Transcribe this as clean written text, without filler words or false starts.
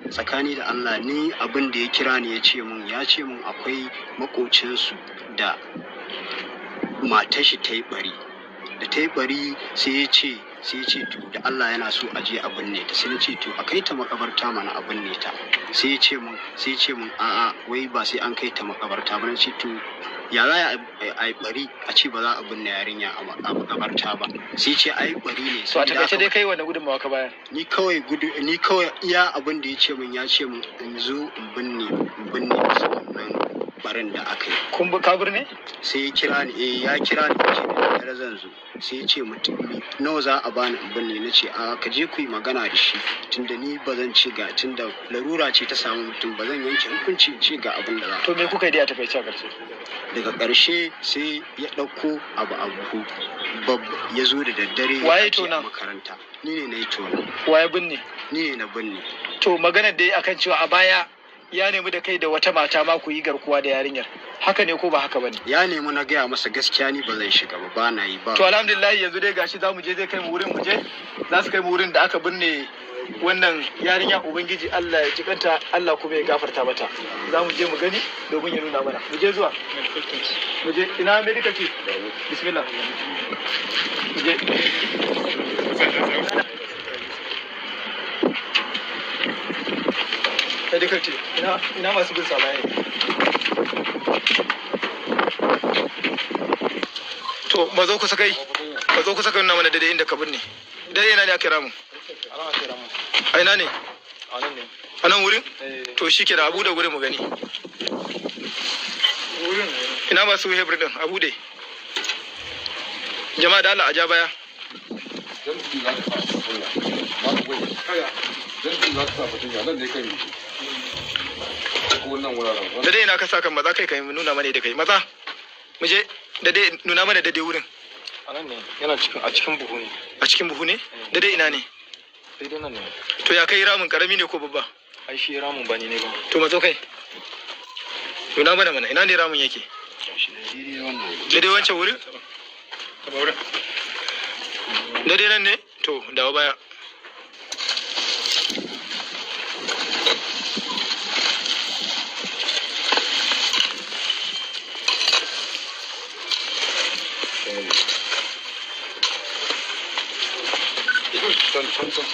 Tsakani da Allah, ni abin da ya kira ni ya ce mun akwai makocinsu da matar shi ta yi bari. Da ta yi bari, sai ya ce to, da Allah yana so a je a binne ta. Sai na ce, to, a kai ta makabarta mana a binne ta. Sai ya ce mun a'a, wai ba sai an kai ta makabarta ba. Na ce, to, ya za a yi bari a ce ba za a binne yarinya a makabarta ba? Sai ya ce ai bari ne. To, a Saboda takaice haka dai kai wanda gudunmawa ka bayar? Ni kawai gudu, ni kawai iya abin da ya ce mun in zo in binne masa wannan barin da aka yi. Kun bi kabur ne? Sai ya kira ni, eh, ya kira ni, ya ce da daddare zan zo. Sai ya ce mutum nawa za a bani in binne? Na ce a ka je ku yi magana da shi, tunda ni ba zan ci ga, tunda larura ce ta samu mutum, ba zan yanke hukunci in ce ga abin da za a To, me kuka yi dai a takaice a ƙarshe? Daga ƙarshe sai ya ɗauko abu a buhu ya zo da daddare ya Waye ajiye a tonan? makaranta. Ni ne na yi tonon. Waye binne? Ni ne na binne. To, maganar dai akan cewa a baya ya nemi da kai da wata mata ma ku yi garkuwa da yarinyar, haka ne ko ba haka bane? Ya nemi, na gaya masa gaskiya ni ba zan shiga ba, ba na yi ba. To, alhamdulillah, yanzu dai gashi za mu je, zai kai mu wurin, mu je, za su kai mu wurin da aka binne wannan yarinya. Ubangiji Allah ya jikanta, Allah kuma ya gafarta mata. Za mu je mu gani domin ya nuna mana. Mu je zuwa, mu je. Ina medical chief? Bismillah, mu je. Medical chief, ina masu bin sa baya? To, mazo kusa kai, mazo kusa kai, nuna mana daidai inda ka binne. Daidai ina ne aka ramu? A ina ne? A nan wurin? To, shi ke da abu da wurin mu gani. Ina masu hebir din? A bude. Jama'a, da Allah a ja baya. Jamsi za ka sa fatanya. Ba wai. Jamsi za ka sa fatanya nan ne kan yi. Ko nan wuraren. Daidai ina ka sa kan? Maza kai, kai nuna mana da kai. Maza mu je, daidai, nuna mana daidai wurin. A nan ne, yana cikin, a cikin buhu ne. A cikin buhu ne? Daidai ina ne? Daidai nan ne. To, ya kai ramin? Karami ne ko babba? Ai shi ramin ba ni ne ba. To, matso kai, nuna mana mana ina ne ramin yake. Daidai wancan wurin, daidai nan ne. To, dawo baya. Can can can.